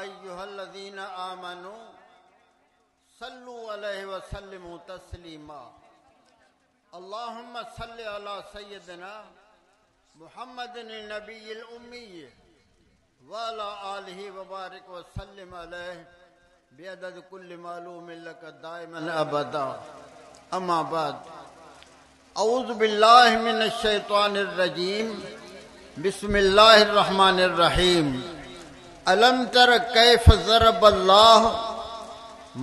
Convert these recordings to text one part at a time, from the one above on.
अय्युहल्लज़ीना आमनू सल्लु अलैहि वसल्लिमू तस्लीमा। अल्लाहुम्मा सल्लि अला सय्यिदिना मुहम्मदिन नबील उम्मी व अला आलिहि व बारिक व सल्लिम अलैहि बिअदद कुल्लि मालूमिन लक दाइमन अबदा। अम्मा बाद, अऊज़ु बिल्लाहि मिनश शैतानिर रजीम। बिस्मिल्लाहिर रहमानिर रहीम। अलम तर कैफ ज़रबल्लाह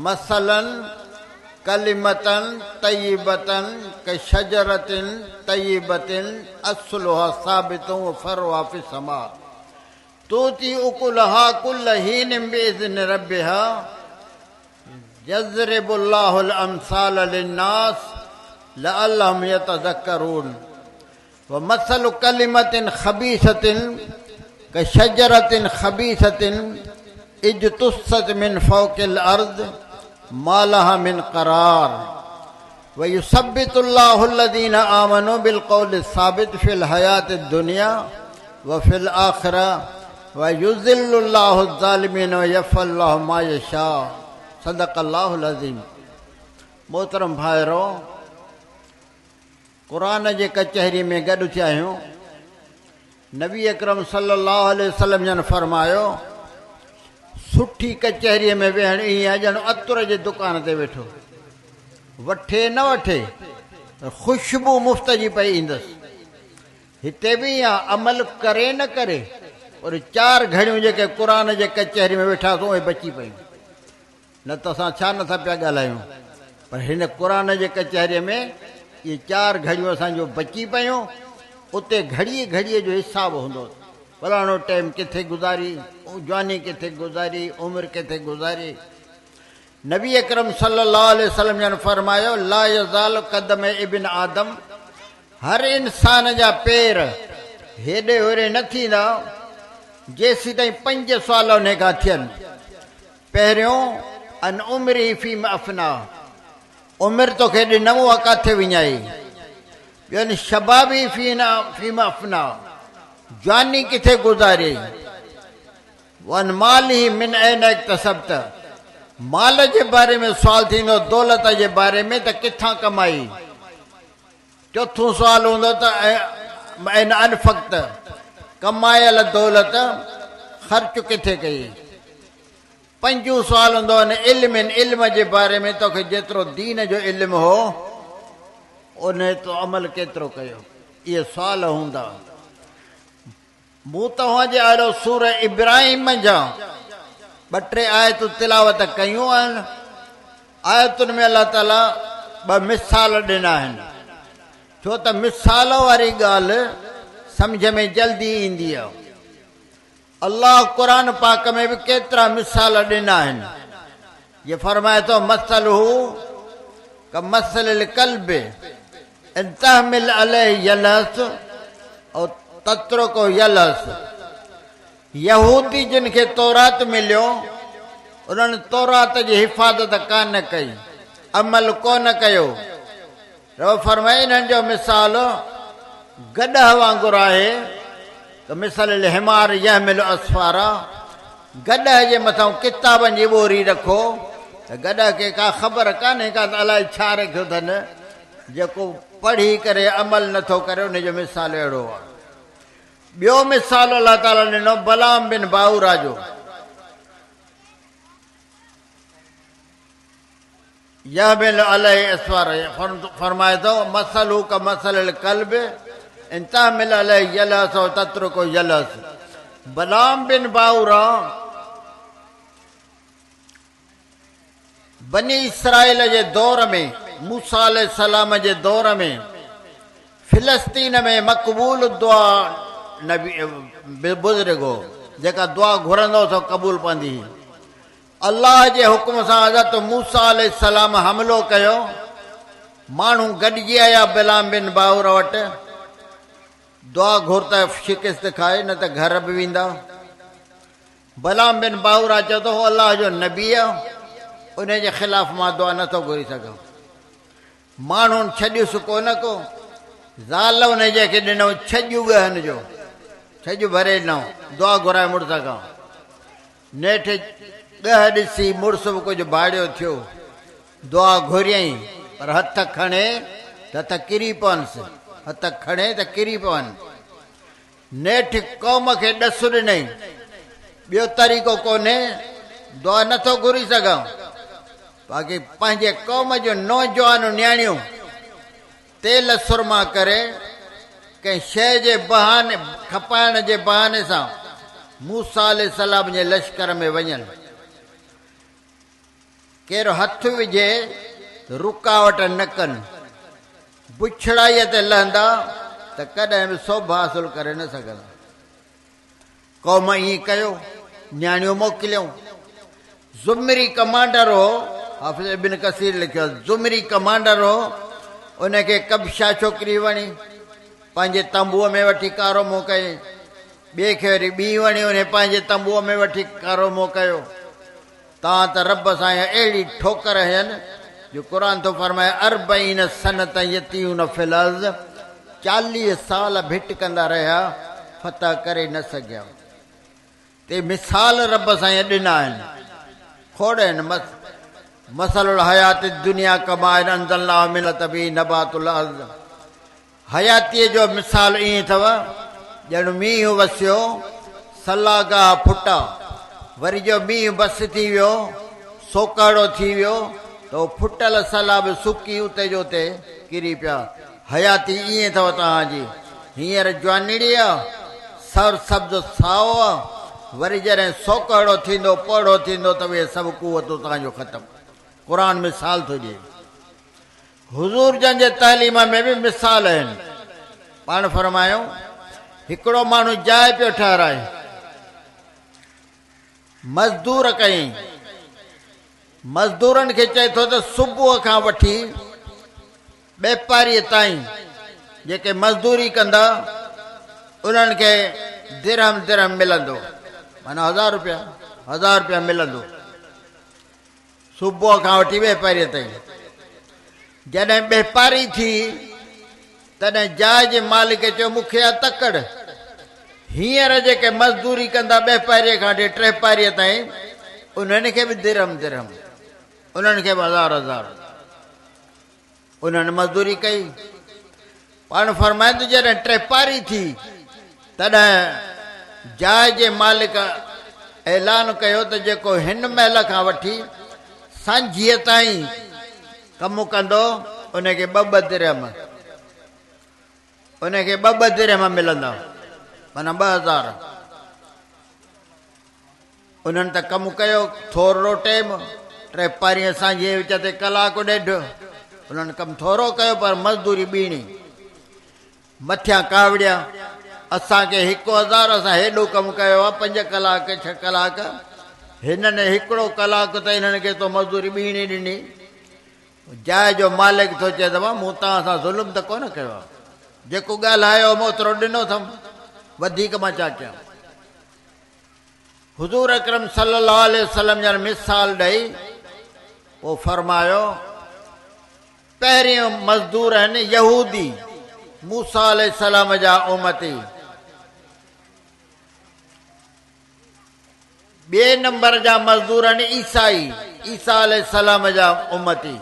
मसलन कलिमतन तय्यबतन कशजरतिन तय्यबतिन अस्लुहा साबितुन व फरुहा फिस समा तूती उकुलहा कुल्ल हीन बिइज़्नि रब्बिहा यज़रिबुल्लाहुल अमसाल लिन्नास लअल्लहुम यतज़क्करून। व मसल कलिमतिन खबीसतिन कशजरतिन खबीसतिन इज्तुस्सत मिन फौकिल अर्द मा लहा मिन करार। व युसब्बितुल्लाहुल्लज़ीना आमनू बिलकौलिस साबित फिल हयातिद दुनिया व फिल आखिरा व युज़िल्लुल्लाहुज़्ज़ालिमीन व यफ़अलुल्लाहु मा यशा। सदक़ल्लाहुल अज़ीम। मोहतरम भाइरो, क़ुरान जे कचहरी में गॾु थिया आहियूं। नबी अकरम सल्लल्लाहु अलैहि वसल्लम जन फरमायो, सुठी कचहरीअ में वेहणु ईअं आहे ॼण अतुर जे दुकान ते वेठो, वठे न वठे ख़ुशबू मुफ़्त जी पई ईंदसि। हिते बि ईअं आहे, अमल करे न करे पर चार घड़ियूं जेके क़ुरान जे कचहरी में वेठासीं उहे बची पयूं, न त असां छा नथा पिया ॻाल्हायूं, पर हिन क़ुरान जे कचहरीअ में इहे चार घड़ियूं असांजो बची पयूं। उते घड़ीअ घड़ीअ जो हिसाबु हूंदो, फलाणो टाइम किथे गुज़ारी, जवानी किथे गुज़ारी, उमिरि किथे गुज़ारी। नबी अकरम सल्लल्लाहु अलैहि वसल्लम जन फरमायो, ला यज़ाल कदम इब्न आदम, हर इंसान जा पेर हेॾे होॾे न थींदा जेसीं ताईं पंज सुवाल उन खां थियनि। पहिरियों, अन उमिरी फ़ीम अफ़ना, उमिरि तोखे ॾिनऊं उहा किथे विञाई। ॿियो, शबाबी फ़ीम अफ़ना, जवानी किथे गुज़ारी। वन माली मिन ऐन इक्तसबत, माल जे बारे में सुवाल थींदो, दौलत जे बारे में त किथां कमाई। चोथों सुवाल हूंदो त ऐन अनफ़क़्त, कमायल दौलत ख़र्च किथे कई। पंजों सुवाल हूंदो अन इल्म, इल्म जे बारे में तोखे जेतिरो दीन जो इल्म हो उन तो अमल केतिरो कयो। इहे सुवाल हूंदा। मूं तव्हांजे आॾो सूर इब्राहिम मंझां ॿ टे आयतूं तिलावत कयूं आहिनि। आयतुनि में अलाह ताला ॿ मिसाल ॾिना आहिनि, छो त मिसाल वारी ॻाल्हि सम्झ में जल्दी ईंदी आहे। अलाह क़ुरान पाक में बि केतिरा मिसाल ॾिना आहिनि। इहे फरमाए थो, मसल हू कमसल कल्ब इन तहमिल अलैहि यलहस और तत्रुको यलहस। यहूदी जिन खे तौरात मिलियो उन्हनि तौरात जी हिफ़ाज़त कान कई, अमल कोन कयो। रब फरमाए, इन्हनि जो मिसाल गॾह वांगुरु आहे, त मिसल हिमार यहमिल असफारा, गॾह जे मथां किताबनि जी ॿोरी रखो त गॾह खे का ख़बर कान्हे का त अलाए छा रखियो अथनि। जेको पढ़ी करे अमल नथो करे उनजो मिसाल अहिड़ो आहे। ॿियो मिसाल अलाह ताला ॾिनो बलाम बिन बाऊरा जो। यहमिल अलैहि असफार, फरमाए थो, मसलु क मसल कल्ब इन तहमिल अलैहि यलहस और तत्रुको यलहस। बलाम बिन बाऊरा बनी इसराइल जे दौर में, मूसा अलैहिस्सलाम जे दौर में फ़िलिस्तीन में मक़बूल दुआ नबी बुज़ुर्ग हो, जेका दुआ घुरंदो सो क़बूल पवंदी हुई। अलाह जे हुकुम सां हज़रत मूसा अलैहिस्सलाम हमिलो कयो, माण्हू गॾिजी आया बलाम बिन बाऊर वटि, दुआ घुर त शिकस्त खाए न त घर बि वेंदा। बलाम बिन बाऊरा चयो त हो अलाह जो नबी आहे, उन जे ख़िलाफ़ मां दुआ नथो घुरी सघां। माण्हुनि छॾियुसि कोन को, ज़ाल उन खे ॾिनऊं छॼ ॻहनि जो, छॼ भरे ॾिनऊं, दुआ घुराए मुड़ुस खां। نيٺ ڳهه ڏسي مڙس به ڪجهه ڀاڙيو ٿيو. دعا گهريائين، پر هٿ کڻي ته هٿ ڪري پونس، هٿ کڻي ته ڪري پون. نيٺ قوم کي ڏس ڏنائين، ٻيو طريقو ڪونهي، دعا نٿو گهري سگهان، باقي پنهنجي قوم جون نوجوان نياڻيون تيل سرما ڪري ڪنهن شيء جي بهاني کپائڻ جي بهاني سان موسيٰ عليه السلام جي لشڪر ۾ وڃن. ڪير هٿ وجهي ته رڪاوٽ نه ڪن. بڇڙائيء تي لهندا ته ڪڏهن به سوڀ حاصل ڪري نه سگهندا. قوم ائين ڪيو، نياڻيون موڪليائون. زمري ڪمانڊر هو، حافظ ابن ڪثير لکيو آهي، زمري ڪمانڊر هو، ان کي ڪبشا ڇوڪري وڻي، پنهنجي تنبوء ۾ وٺي ڪارو منهن ڪيائين. ٻئي کي وري ٻي وڻي، انهي پنهنجي تنبوء ۾ وٺي ڪارو منهن ڪيو. تان ته رب سائين اهڙي ٺوڪر هنين جو قرآن ٿو فرمائي اربعين سنة يتيهون في الارض 40 سال ڀٽڪندا رهيا فتح ڪري نه سگهيا. تي مثال رب سائين ڏنا آهن کوڙ آهن مثل الحيات الدنيا ڪماء انزلناه من به نبات الارض حياتيء جو مثال ائين اٿو، ڄڻ مينهن وسيو، سلا گاهه ڦٽا، وري جو مينهن بس ٿي ويو، سوڪهڙو ٿي ويو ته اهي ڦٽل سلا به سڪي اتي جو اتي ڪري پيا. حياتي ائين اٿو توهان جي. هينئر جوانڙي آ، سر سبز سائو آ، وري جڏهن سوڪهڙو ٿيندو، پوڙهو ٿيندو ته اهي سڀ قوتون توهان جون ختم. قرآن مثال ٿو ڏئي. حضور جن جي تعليم ۾ به مثال آهن. پاڻ فرمايو، هڪڙو ماڻهو جاء پيو ٺهرائي، مزدور ڪيائين. مزدورن کي چئي ٿو ته صبح کان وٺي ٻيپاريء تائين جيڪي مزدوري ڪندا، انهن کي درهم درهم ملندو، معنيٰ هزار روپيا، هزار روپيا ملندو. صبح کان وٺي ٻيپهريء تائين. جڏهن ٻيپهري ٿي، تڏهن جاء جي مالڪ چيو، مون کي آ تڪڙ. هينئر جيڪي مزدوري ڪندا ٻيپهريء کان وٺي ٽيپهريء تائين، انهن کي به درهم درهم، انهن کي به هزار هزار. انهن مزدوري ڪئي. پاڻ فرمائن ته جڏهن ٽيپاري ٿي تڏهن جاء جي مالڪ اعلان ڪيو ته جيڪو هن مهل کان وٺي سانجهيء تائين ڪم ڪندو ان کي ٻه ٻه درهم ان کي ٻه ٻه درهم ملندا معنيٰ 2000. انهن ته ڪم ڪيو ٿورڙو ٽيم، ٽيپاريء سانجهيء وچ تي ڪلاڪ ڏيڍ. انهن ڪم ٿورو ڪيو پر مزدوري ٻيڻي. مٿيان ڪاوڙيا، اسان کي 1000، اسان هيڏو ڪم ڪيو آ، 5 ڪلاڪ، 6 ڪلاڪ، هنن هڪڙو ڪلاڪ ته انهن کي تو مزدوري ٻيڻي ڏني. جاء جو مالڪ ٿو چئي ته مون توهان سان ظلم ته ڪونه ڪيو آ، جيڪو ڳالهايو هوم اوترو ڏنو اٿم، وڌيڪ مان ڇا ڪيان؟ حضور اڪرم صلي الله عليه وسلم جن مثال ڏئي پوء فرمايو، پهريون مزدور آهن يهودي، موسيٰ عليه السلام جا امتي، ٻئي نمبر جا مزدور آهن عيسائي، عيسيٰ عليه السلام جا امتي،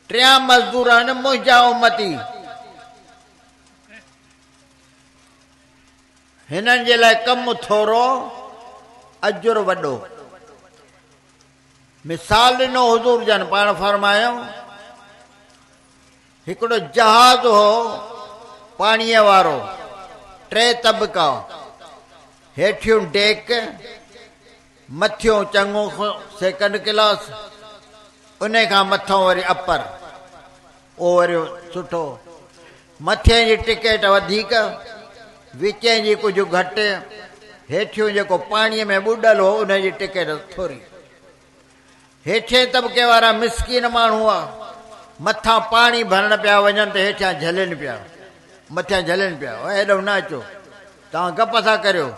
ٽيان مزدور آهن منهنجا امتي. هنن جي لاء ڪم ٿورو، اجر وڏو. مثال ڏنو حضور جن پاڻ فرمايو، هڪڙو جهاز هو پاڻيء وارو، ٽي طبقا، هيٺيون ڊيڪ، مٿيون چڱو سيڪنڊ ڪلاس، انهي کان مٿئون وري اپر، اهو وري سٺو. مٿين جي ٽڪيٽ وڌيڪ، وچين جي ڪجهه گهٽ، هيٺيون جيڪو پاڻيء ۾ ٻڏل هو، انهي جي ٽڪيٽ ٿوري. هيٺئين طبقي وارا مسڪين ماڻهو هئا. مٿان پاڻي ڀرڻ پيا وڃن ته هيٺيان جهلين پيا. مٿيان جهلين پيا، اوء هيڏانهن نه اچو، توهان گپ ٿا ڪريو،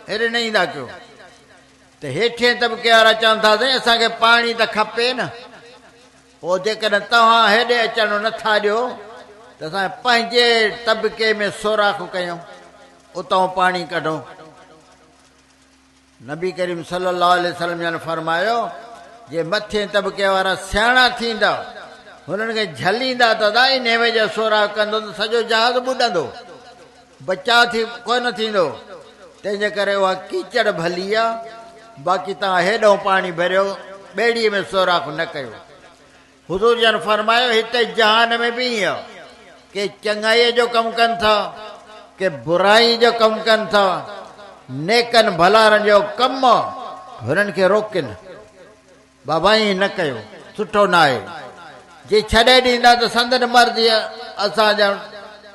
هيڏي نه ايندا ڪيو. ته هيٺئين طبقي وارا چون ٿا، سائين اسان کي پاڻي ته کپي نه. پوء جيڪڏهن توهان هيڏي اچڻ نه ٿا ڏيو ته اسان پنهنجي طبقي ۾ سوراخ ڪيون، اتان پاڻي ڪڍون. نبي ڪريم صلي الله عليه وسلم جن فرمايو، جي مٿين طبقي وارا سياڻا ٿيندا، هنن کي جهليندا ته ادا انهي وجهه سوراخ ڪندو ته سڄو جهاز ٻڏندو، بچاء ٿي ڪونه ٿيندو، تنهن جي ڪري اها ڪيچڙ ڀلي آ، باقي توهان هيڏهون پاڻي ڀريو، ٻيڙي ۾ سوراخ نه ڪيو. حضور جن فرمايو، هتي جهان ۾ به ائين آ، ڪي چڱائيء جو ڪم ڪن ٿا، ڪي برائيء جو ڪم ڪن ٿا، نيڪن ڀلارن جو ڪم آ، هنن کي روڪين، بابا ائين نه ڪيو، سٺو ناهي، جي ڇڏي ڏيندا ته سندن مرضي، اسان ڄڻ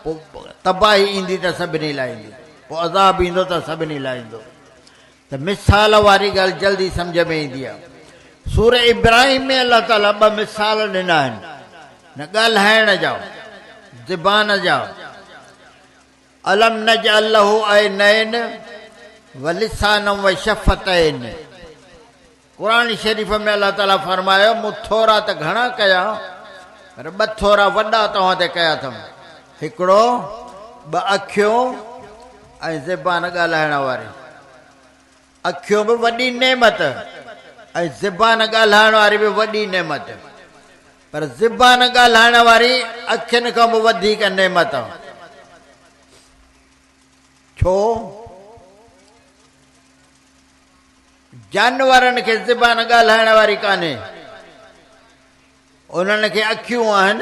پوء تباهي ايندي ته سڀني لاء ايندي، پوء عذاب ايندو ته سڀني لاء ايندو. ته مثال واري ڳالهه جلدي سمجهه ۾ ايندي آهي. سورة ابراهيم ۾ الله تعاليٰ ٻه مثال ڏنا آهن، نه ڳالهائڻ جا، زبان جا، الم نجعل له عينين ولسانا وشفتين. قرآن شريف ۾ الله تعاليٰ فرمايو، مون ٿورا ته گهڻا ڪيا پر ٻه ٿورا وڏا توهان تي ڪيا اٿم، هڪڙو ٻه اکيون ۽ زبان ڳالهائڻ واري. اکيون به وڏي نعمت ۽ زبان ڳالهائڻ واري به وڏي نعمت، پر زبان ڳالهائڻ واري اکين کان به وڌيڪ نعمت. ڇو؟ جانورن کي زبان ڳالهائڻ واري ڪانهي. انهن کي اکيون آهن،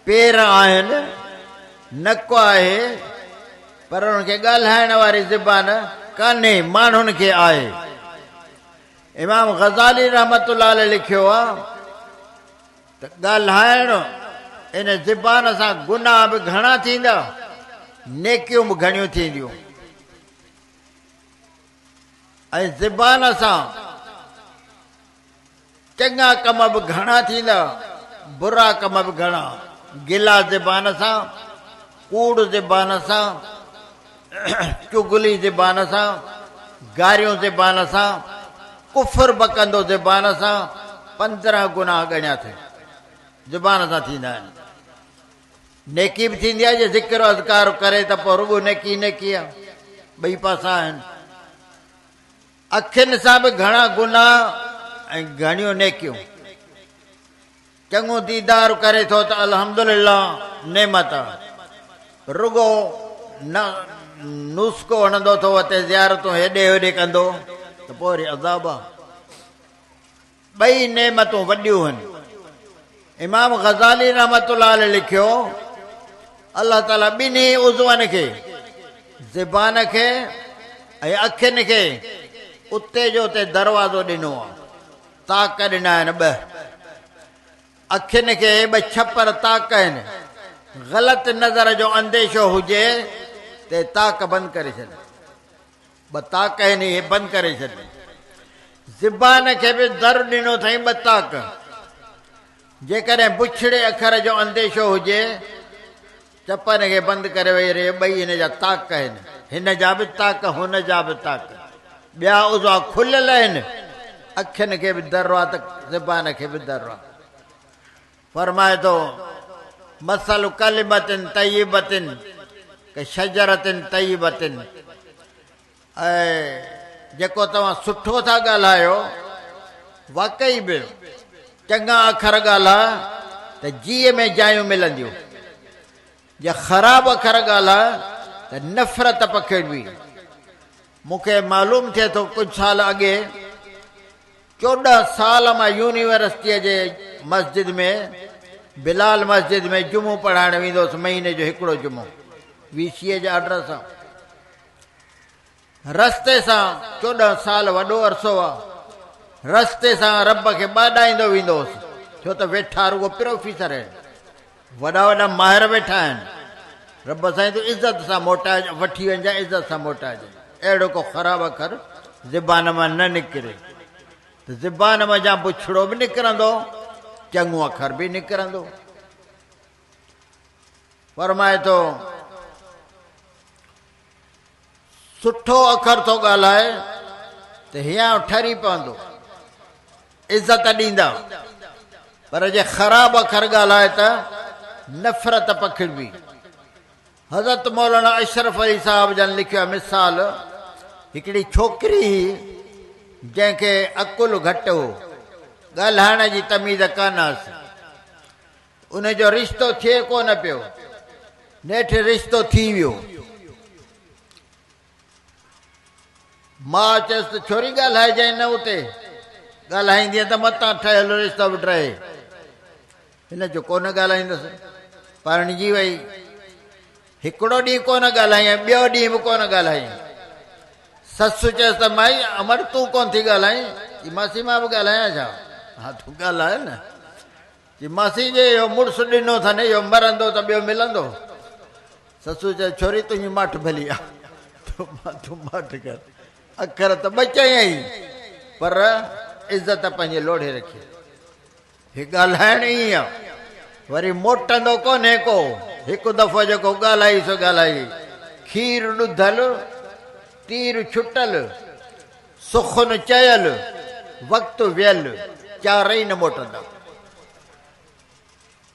پير آهن، نڪ آهي، پر انهن کي ڳالهائڻ واري زبان ڪانهي، ماڻهن کي آهي. امام غزالي رحمة الله عليه لکيو آهي ته ڳالهائڻ ان زبان سان گناهه به گهڻا ٿيندا، نيڪيون به گهڻيون ٿينديون. ۽ زبان سان چڱا ڪم به گهڻا ٿيندا، برا ڪم به گهڻا. گلا زبان سان، ڪوڙ زبان سان، چغلي زبان سان، گاريون زبان سان، ڪفر بڪندو زبان سان، 15 گناهه ڳڻيا اٿئي زبان سان ٿيندا آهن. نيڪي به ٿيندي آهي، جي ذڪر اذڪار ڪري ته پوء رڳو نيڪي ئي نيڪي آهي. ٻئي پاسا آهن. اکين سان به گهڻا گناهه ۽ گهڻيون نيڪيون. چڱو ديدار ڪري ٿو ته الحمدلله نعمت آهي. رڳو نه نسخو هڻندو ٿو وتي زيارتون هيڏي هوڏي ڪندو ته پوء وري عذاب آهي. ٻئي نعمتون وڏيون هن. امام غزالي رحمة الله عليه لکيو، الله تعالي ٻنهي عضون کي، زبان کي ۽ اکين کي، اتي جو اتي دروازو ڏنو آهي، طاق ڏنا آهن ٻه. اکين کي ٻه ڇپر طاق آهن، غلط نظر جو انديشو هجي ته طاق بند ڪري ڇڏ. ٻه طاق آهن اهي بند ڪري ڇڏ. زبان کي به در ڏنو اٿائين ٻه طاق. جيڪڏهن بڇڙي اکر جو انديشو هجي، چپن کي بند ڪري ويهي رهي، ٻئي هن جا طاق آهن. هن جا به طاق، هن جا به طاق. ٻيا عضوا کليل آهن. اکين کي به در آ ته زبان کي به در آ. فرمائي ٿو، مثل ڪلمة طيبة ڪشجرة طيبة ۽ جيڪو توهان سٺو ٿا ڳالهايو، واقعي به چڱا اکر ڳالهاء ته جيء ۾ جايون ملنديون، جي خراب اکر ڳالهاء ته نفرت پکيڙبي. مون کي معلوم ٿئي ٿو ڪجهه سال اڳي 14 سال مان يونيورسٽيء جي مسجد ۾ بلال مسجد ۾ جمعو پڙهائڻ ويندو هوس، مهيني جو هڪڙو جمعو، وي سيء جي آرڊر سان. رستي سان 14 سال وڏو عرصو آ، رستي سان رب کي ٻاڏائيندو ويندو هوس، ڇو ته ويٺا رڳو پروفيسر آهن، وڏا وڏا ماهر ويٺا آهن، رب سائين تون عزت سان موٽائج، وٺي وڃجانء عزت سان موٽائجانء، اهڙو ڪو خراب اکر زبان مان نه نڪري ته زبان منجهان بڇڙو به نڪرندو، چڱو اکر به نڪرندو. فرمائي ٿو، سٺو اکر ٿو ڳالهائي ته هيانء ٺري پوندو، عزت ڏيندا، پر جي خراب اکر ڳالهائي ته نفرت پکڙبي. حضرت مولانا اشرف علي صاحب جن لکيو آهي مثال، هڪڙي ڇوڪري هئي. جنهن کي عقل گهٽ هو، ڳالهائڻ جي تميز ڪانه هئس. ان جو رشتو ٿئي ڪونه پيو. نيٺ رشتو ٿي ويو. ماء چيس ته ڇوري ڳالهائجانء نه اتي، ڳالهائيندينء ته متان ٺهيل رشتو به ڊهي. هن چيو ڪونه ڳالهائيندس. پرڻجي وئي. هڪڙو ڏينهن ڪونه ڳالهايائين، ٻيو ڏينهن به ڪونه ڳالهايائين. سس چيس ته مائي امڙ تون ڪونه ٿي ڳالهائين؟ چي ماسي مان به ڳالهايان ڇا؟ ها تون ڳالهاء نه. چي ماسي جي اهو مڙس ڏنو اٿن، اهو مرندو ته ٻيو ملندو؟ سس چيس ڇوري تنهنجي ماٺ ڀلي آ، تون ماٺ ڪر. اکر ته ٻه چيائين پر عزت پنهنجي لوڙهي رکي. هي ڳالهائڻ ائين آ، وري موٽندو ڪونهي ڪو، هڪ دفعو جيڪو ڳالهائي سو ڳالهائي. کير ڏڌل، تير ڇٽل، سخن چيل، وقت ويل، چارئي نه موٽندا.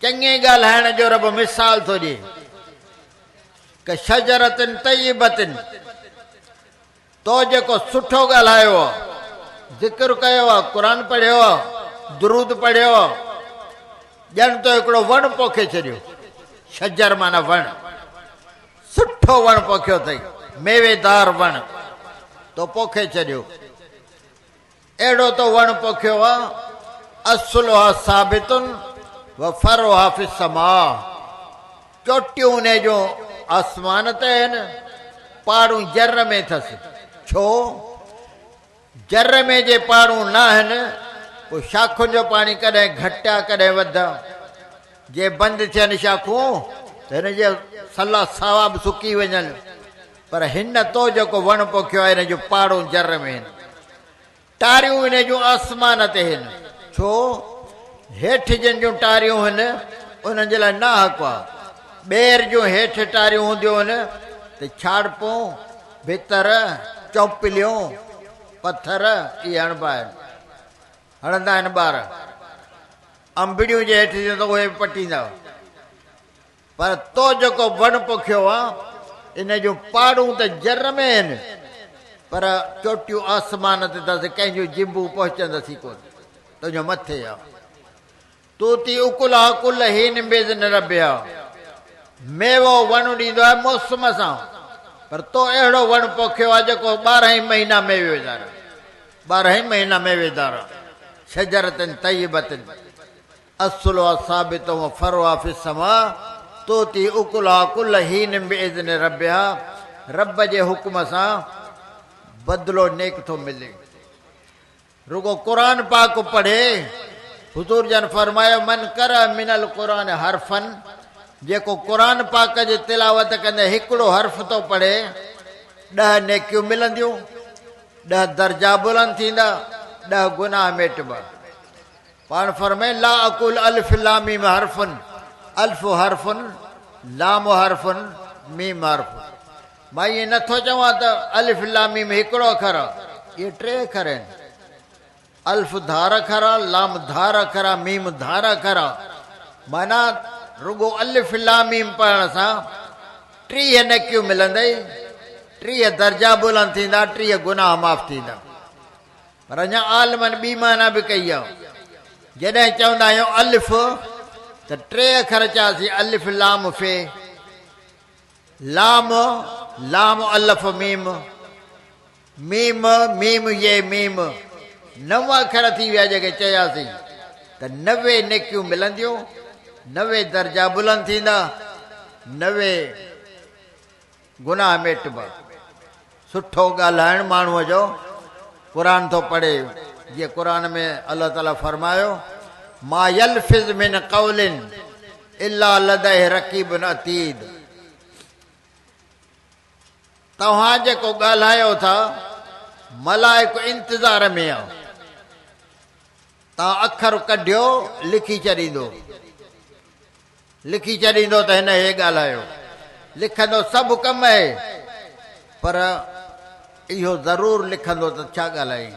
چڱي ڳالهائڻ جو رب مثال ٿو ڏئي، ڪشجرة طيبة، تو جيڪو سٺو ڳالهايو آ، ذڪر ڪيو آ، قرآن پڙهيو آ، درود پڙهيو آ، ڄڻ تو هڪڙو وڻ پوکي ڇڏيو. شجر معنيٰ وڻ. سٺو وڻ پوکيو اٿئي، ميويدار وڻ تو پوکي ڇڏيو. اهڙو تو وڻ پوکيو آ، اصلها ثابت و فرعها في السماء، چوٽيون انهي جون آسمان تي آهن، پاڙون جر ۾ اٿس. ڇو؟ جر ۾ جي پاڙون ناهن، پوء شاخن جو پاڻي ڪڏهن گهٽ آ ڪڏهن وڌ آ. جي بند ٿين شاخون ته هن جا سلا ساوا به سڪي وڃن. پر هن تو جيڪو وڻ پوکيو آهي، ان جون پاڙون جر ۾ هن. ٽاريون ان جون آسمان تي هن. ڇو؟ هيٺ جن جون ٽاريون هن، انهن جي لاء ناحق آ. ٻير جون هيٺ ٽاريون هونديون هن ته ڇاڙپون، ڀتر، چونپليون، پٿر اهي هڻبا آهن. هڻندا آهن ٻار. انبڙيون جي هيٺ ٿينديون ته اهي به پٽيندا. پر تو جيڪو وڻ پوکيو آ، ان جون پاڙون ته جر ۾ آهن، پر چوٽيون آسمان تي اٿس، ڪنهن جون جنبون پهچندس ئي ڪونه، تنهنجو مٿي آ. توتي اڪلها ڪل حين باذن ربها، ميوو وڻ ڏيندو آهي موسم سان، پر تو اهڙو وڻ پوکيو آ جيڪو ٻارهن ئي مهينا ميويدار آ، ٻارهن ئي مهينا ميويدار آ، شجرة طيبة. اصلها ثابت و فرعها في السماء تؤتي اڪلها ڪل حين باذن ربها رب جي حڪم سان بدلو نيڪ ٿو ملي. رڳو قرآن پاڪ پڙهي، حضور جن فرمايو من قرأ من القرآن حرفا جيڪو قرآن پاڪ جي تلاوت ڪندي هڪڙو حرف ٿو پڙهي ڏهه نيڪيون ملنديون، ڏهه درجا بلند ٿيندا، ڏهه گناهه ميٽبا. پاڻ فرمائين، لا اقول الف لام ميم حرف، الف حرف، لام حرف، ميم حرف. مان ائين نه ٿو چوان ته الف لام ميم هڪڙو اکر آهي، اهي ٽي اکر آهن. الف ڌار اکر آهي، لام ڌار اکر آهي، ميم ڌار اکر آهي. معنيٰ رڳو الف لام ميم پڙهڻ سان 30 نيڪيون ملندئي، 30 درجا بلند ٿيندا، 30 گناهه معاف ٿيندا. پر اڃا عالمن ٻي معنيٰ به ڪئي آهي. جڏهن چوندا آهيون الف ته ٽي اکر چياسين الف لام في، لام، لام الف ميم، ميم، ميم يي ميم، نو اکر ٿي ويا جيڪي چياسين ته 90 نيڪيون ملنديون، 90 درجا بلند ٿيندا، 90 گناهه ميٽبا. سٺو ڳالهائڻ ماڻهوء جو قرآن ٿو پڙهي، جيئن قرآن ۾ الله تعاليٰ فرمايو، ما يلفظ من قول الا لديه رقيب عتيد توهان جيڪو ڳالهايو ٿا ملائڪ انتظار ۾ آ، توهان اکر ڪڍيو لکي ڇڏيندو. لکي ڇڏيندو ته هن هي ڳالهايو. لکندو سڀ ڪم اهي پر اهو ضرور لکندو ته ڇا ڳالهايائين.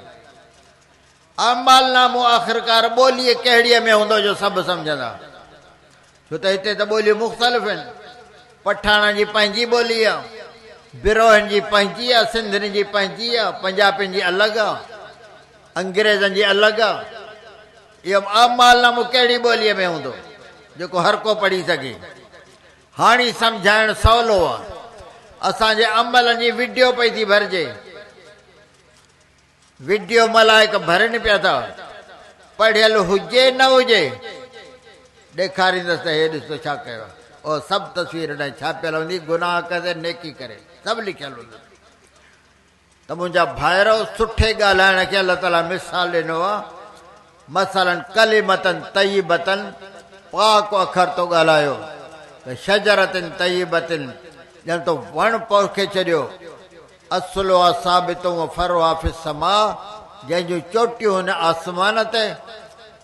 اعمال نامو آخرڪار ٻوليء ڪهڙيء ۾ هوندو جو سڀ سمجهندا. ڇو ته هتي ته ٻوليون مختلف آهن. پٺاڻن جي پنهنجي ٻولي آ، بروهين جي پنهنجي آ، سنڌين جي پنهنجي آ، پنجابين جي الڳ آ. انگريزن جي الڳ آ. اهو اعمال نامو ڪهڙي ٻوليء ۾ هوندو جيڪو هر ڪو پڙهي سگهي. هاڻي سمجهائڻ سولو آ. اسان جي عملن جي وڊيو پئي ٿي ڀرجي. وڊيو ملائڪ ڀرين پيا ٿا. پڙهيل هجي نه هجي ڏيکاريندس ته هي ڏس تو ڇا ڪيو آ. اهو سڀ تصوير هن جي ڇاپيل هوندي گناهه ڪري نيڪي ڪري سڀ لکيل هوندس. ته منهنجا ڀائرؤ! سٺي ڳالهائڻ کي الله تعاليٰ مثال ڏنو آهي، مثلاً ڪلمة طيبة، پاڪ اکر تو ڳالهايو ته شجرة طيبة، ڄڻ تو وڻ پوکي ڇڏيو، اصلها ثابت وفرعها في السماء، جنهن جون چوٽيون هن آسمان تي،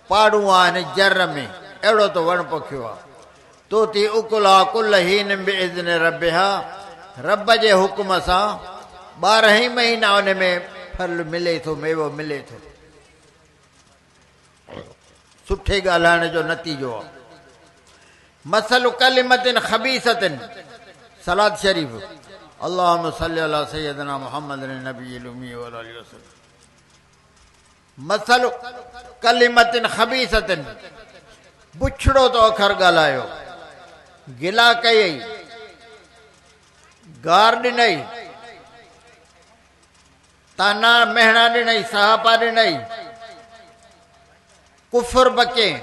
پاڙون آهن جر ۾، اهڙو تو وڻ پوکيو آهي. تؤتي اڪلها ڪل حين باذن ربها، رب جي حڪم سان ٻارهن ئي مهينا ان ۾ ڦل ملي ٿو، ميوو ملي ٿو. سٺي ڳالهائڻ جو نتيجو آهي. مثل ڪلمة خبيثة، صلوة شريف، اللهم صل علي سيدنا محمد النبي الامي وعلي اله وسلم. مثل ڪلمة خبيثة، بڇڙو تو اکر ڳالهايو، گلا ڪيئي، گار ڏنئي، طعنا مهڻا ڏنئي، سهاپا ڏنئي، ڪفر بڪين،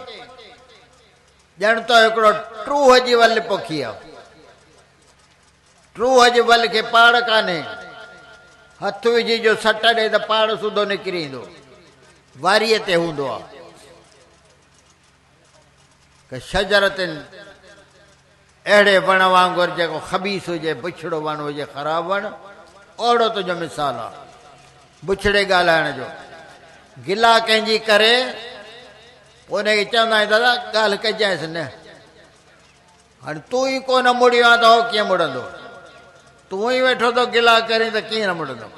ڄڻ تو هڪڙو ٽوهه جي ول پوکي آ. ٽوهه جي ول کي پاڙ ڪانهي. هٿ وجهي جو سٽ ڏي ته پاڙ سوڌو نڪري ايندو. واريء تي هوندو آ. ڪشجرة اهڙي وڻ وانگر جيڪو خبيث هجي، بڇڙو وڻ هجي، خراب وڻ، اهڙو تنهنجو مثال آ. بڇڙي ڳالهائڻ جو. گلا ڪنهن جي ڪري، پوء ان کي چوندا آهيون دادا ڳالهه ڪجانس نه. هاڻي تون ئي ڪو نه مڙيو آهين ته هو ڪيئن مڙندو؟ تون ئي ويٺو ٿو گلا ڪرين ته ڪيئن نه مڙندو؟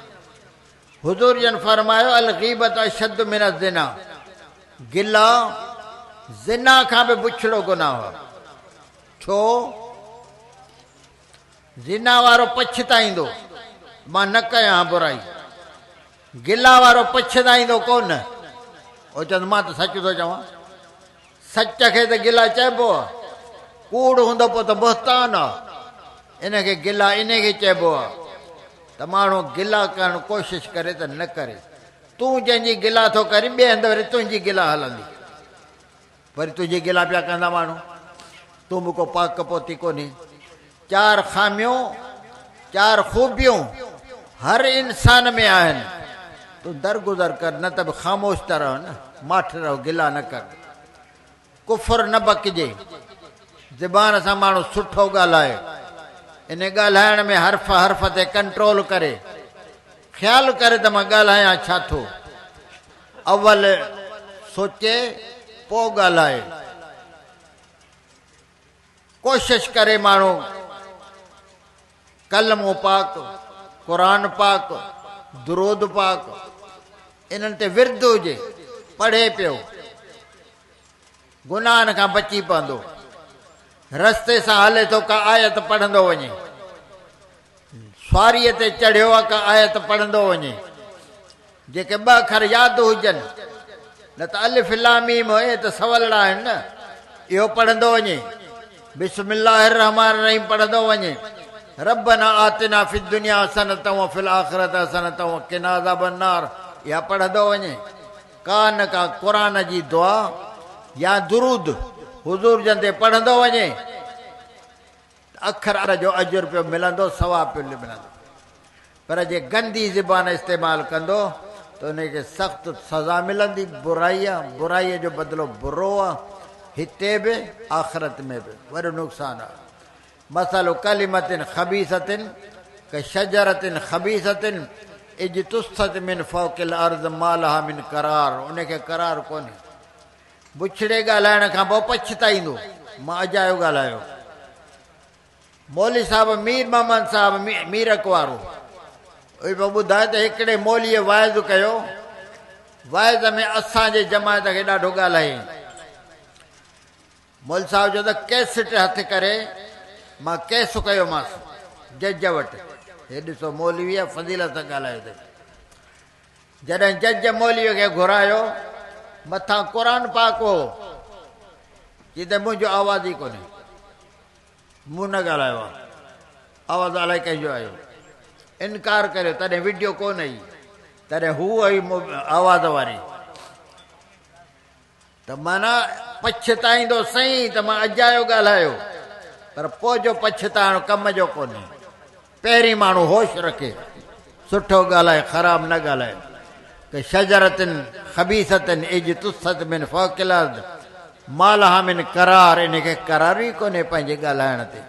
حضور جن فرمايو، الغيبت اشد من الزنا، گلا زنا کان به بڇڙو گناهه آهي. ڇو؟ زنا وارو پڇتائيندو، مان نه ڪيان ها برائي. گلا وارو پڇتائيندو ڪو نه، هو چوندو مان ته سچ ٿو چوان. سچ کي ته گلا چئبو آ، ڪوڙ هوندو پوء ته بهتان آ. ان کي گلا انهي کي چئبو آ ته ماڻهو گلا ڪرڻ ڪوشش ڪري ته نه ڪري. تون جنهن جي گلا ٿو ڪرين ٻئي هنڌ وري تنهنجي گلا هلندي. وري تنهنجي گلا پيا ڪندا ماڻهو. تون به ڪو پاڪ ڪپوتي ڪونهين. چار خاميون، چار خوبيون هر انسان ۾ آهن. تون درگذر ڪر نه ته به خاموش ته رهه نه، ماٺ رهه گلا نه ڪر. ڪفر نه بڪجي. زبان سان ماڻهو سٺو ڳالهائي. ان ڳالهائڻ ۾ حرف حرف تي ڪنٽرول ڪري. خيال ڪري ته مان ڳالهايان ڇا ٿو. اول سوچي پوء ڳالهائي. ڪوشش ڪري ماڻهو ڪلمو پاڪ، قرآن پاڪ، درود پاڪ انهن تي ورد هجي، پڙهي پيو، گناهن کان بچي پوندو. رستي سان هلي ٿو ڪا آيت پڙهندو وڃي، سواريء تي چڙهيو آ ڪا آيت پڙهندو وڃي، جيڪي ٻه اکر ياد هجن، نه ته الف لام ميم اهي ته سولڙا آهن نه، اهو پڙهندو وڃي، بسم الله الرحمٰن الرحيم پڙهندو وڃي، ربنا آتنا في الدنيا حسنة وفي الآخرة حسنة وقنا عذاب النار اها پڙهندو وڃي، ڪا نه ڪا قرآن جي دعا يا درود حضور جن تي پڙهندو وڃي ته اکر جو اجر پيو ملندو، ثواب پيو ملندو. پر جي گندي زبان استعمال ڪندو ته ان کي سخت سزا ملندي، برائي آ، برائيء جو بدلو برو آ، هتي به آخرت ۾ به وڏو نقصان آ. مثل ڪلمة خبيثة ڪشجرة خبيثة اجتثت من فوق الارض ما لها من قرار، ان کي قرار ڪونهي. بڇڙي ڳالهائڻ کان پوء پڇتائيندو، مان اجايو ڳالهايو. مولوي صاحب مير محمد صاحب ميرڪ وارو اهو پيو ٻڌائي ته هڪڙي مولويء واعظ ڪيو، واعظ ۾ اسان جي جماعت کي ڏاڍو ڳالهايائين. مولوي صاحب چيو ته ڪيسٽ هٿ ڪري مان ڪيس ڪيومانس جج وٽ، هي ڏسو مولويء فضيلت سان ڳالهايو اٿئي. جڏهن جج مولويء کي گهرايو، مٿان قرآن پاڪ هو، چي ته منهنجو آواز ئي ڪونهي، مون نه ڳالهايو آهي، آواز الائي ڪنهن جو آيو. انڪار ڪريو، تڏهن وڊيو ڪونه هئي، تڏهن هو هئي آواز واري. ته معنيٰ پڇتائيندو سهين ته مان اجايو ڳالهايو، پر پوء جو پڇتائڻ ڪم جو ڪونهي. پهرين ماڻهو هوش رکي، سٺو ڳالهائي، خراب نه ڳالهائي. ڪشجرة خبيثة اجتثت من فوق الارض ما لها من قرار ان کي قرار ئي ڪونهي پنهنجي ڳالهائڻ تي.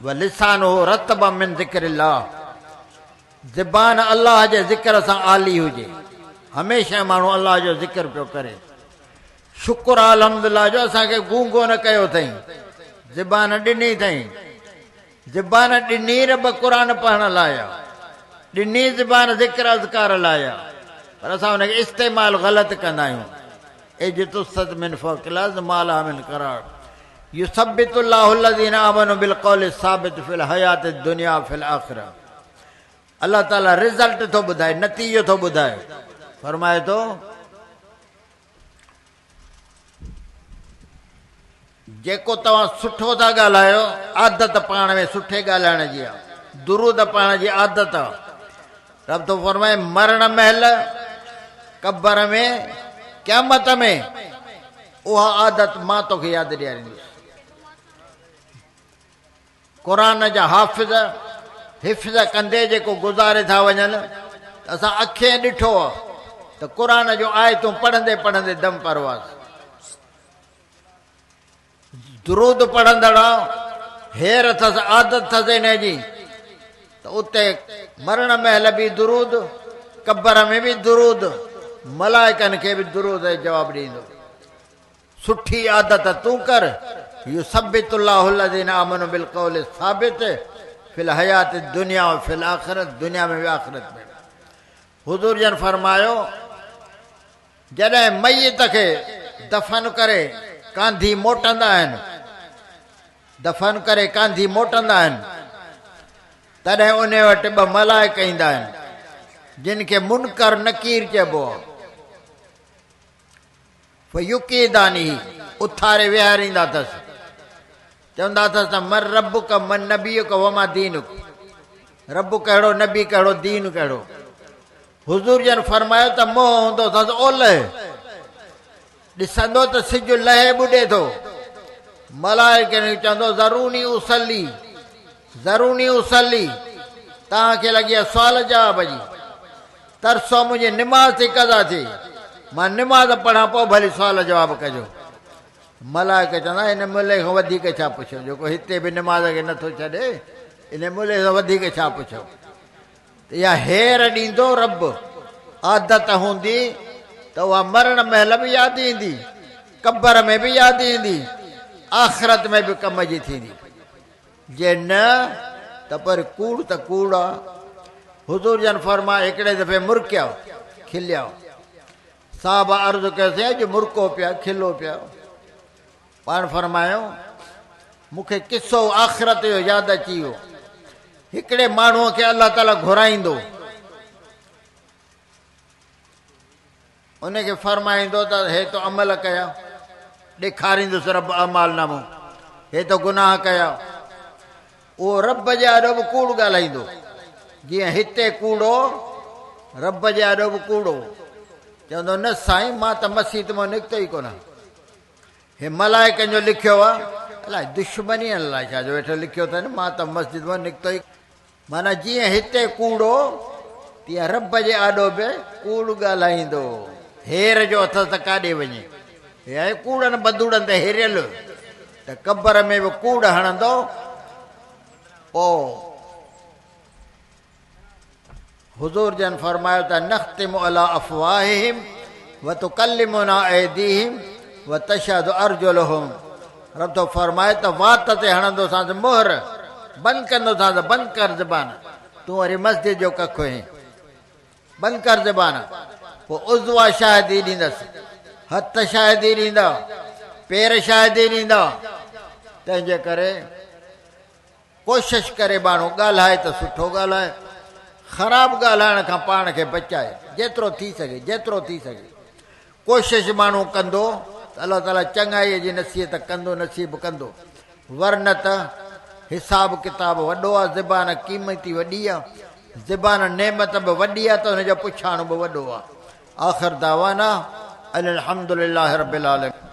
ولسانه رطب من ذڪر الله زبان الله جي ذڪر سان آلي هجي هميشه ماڻهو الله جو ذڪر پيو ڪري شڪر آ الحمدلله جو اسان کي گونگو نه ڪيو اٿئي زبان ڏني اٿئي زبان ڏني رب قرآن پڙهڻ لاء آ ڏني زبان ذڪر اذڪار لاء آ پر اسان ان کي استعمال غلط ڪندا آهيون اجتثت من فوق الارض ما لها من قرار يثبت الله الذين آمنوا بالقول الثابت في الحياة الدنيا في الآخرة الله تعالي رزلٽ ٿو ٻڌائي نتيجو ٿو ٻڌائي فرمائي ٿو جيڪو توهان سٺو ٿا ڳالهايو عادت پاڻ ۾ سٺي ڳالهائڻ جي آ درود پاڻ جي عادت آ رب ٿو فرمائي مرڻ مهل قبر ۾ قيامت ۾ اها عادت مان توکي ياد ڏياريندس. قرآن جا حافظ حفظ ڪندي جيڪو گذاري ٿا وڃن ته اسان اکين ڏٺو آ ته قرآن جون آيتون پڙهندي پڙهندي دم پرواز. درود پڙهندڙ آ، هير اٿس، عادت اٿس انهي جي ته اتي مرڻ مهل به درود، قبر ۾ به درود، ملائڪن کي به درود جو جواب ڏيندو. سٺي عادت تون ڪر، يثبت الله الذين آمنوا بالقول الثابت في الحياة الدنيا وفي الآخرة، دنيا ۾ به آخرت ۾ به. حضور جن فرمايو، جڏهن ميت کي دفن ڪري ڪانڌي موٽندا آهن، دفن ڪري ڪانڌي موٽندا آهن، تڏهن انهي وٽ ٻه ملائڪ ايندا آهن، جن کي منڪر نڪير چئبو آهي. فيقعدانه، اٿاري ويهاريندا اٿس، چوندا اٿس ته من ربک من نبيک وما دينک، رب ڪهڙو، نبي ڪهڙو، دين ڪهڙو. حضور جن فرمايو ته منهن هوندو اٿس اولهه، ڏسندو ته سج لهي ٻڏي ٿو، ملائڪن کي چوندو ذروني اصلي، ذروني اصلي، توهان کي لڳي آهي سوال جواب جي، ترسو منهنجي نماز ٿي قضا ٿئي، مان نماز پڙهان پوء ڀلي سوال جواب ڪجو. ملائڪ چوندا هن ملي کان وڌيڪ ڇا پڇون، جيڪو هتي به نماز کي نٿو ڇڏي، ان ملي کان وڌيڪ ڇا پڇون. ته اها هير ڏيندو رب، عادت هوندي ته اها مرڻ مهل به ياد ايندي، قبر ۾ به ياد ايندي، آخرت ۾ به ڪم جي ٿيندي. جي نه ته پر ڪوڙ ته ڪوڙ آ. حضور جن فرمايو هڪڙي دفعي مرڪيا، کليا. صحابه عرض ڪيو سائين اڄ مرڪو پيا، کلو پيا. پاڻ فرمايو، مون کي قصو آخرت جو ياد اچي ويو. هڪڙي ماڻهوء کي الله تعاليٰ گهرائيندو. ان کي فرمائيندو ته هي تو عمل ڪيا، ڏيکاريندس رب اعمال نامو، هي تو گناهه ڪيا. اهو رب جي آڏو به ڪوڙ ڳالهائيندو، جيئن هتي ڪوڙو، رب جي آڏو به ڪوڙو. چوندو نه سائين مان ته مسيت مان نڪتو ئي ڪونه. هي ملائڪن جو لکيو آ، الائي دشمني الائي ڇا جو ويٺو لکيو اٿن، مان ته مسجد مان نڪتو ئي. معنيٰ جيئن هتي ڪوڙو، تيئن رب جي آڏو به ڪوڙ ڳالهائيندو. هير جو اٿس ته ڪاڏي وڃي. هي آهي ڪوڙن بدوڙن تي هريل، ته قبر ۾ به ڪوڙ هڻندو. پوء حضور جن فرمايو ته نختم علي افواههم وتڪلمنا ايديهم وتشهد ارجلهم رب ٿو فرمائي ته وات تي هڻندوسانس مهر بند ڪندوسانس بند ڪر زبان تون وري مسجد جو ڪک هين بند ڪر زبان پوء عضوا شاهدي ڏيندس هٿ شاهدي ڏيندا پير شاهدي ڏيندا تنهنجي ڪري ڪوشش ڪري ماڻهو ڳالهائي ته سٺو ڳالهائي، خراب ڳالهائڻ کان پاڻ کي بچائي، جيترو ٿي سگهي، جيترو ٿي سگهي. ڪوشش ماڻهو ڪندو ته الله تعاليٰ چڱائيء جي نصيحت ڪندو، نصيب ڪندو. ورنه ته حساب ڪتاب وڏو آ، زبان قيمتي وڏي آ، زبان نعمت به وڏي آ ته ان جو پڇاڻو به وڏو آ. آخر دعوانا ان الحمد لله رب العالمين.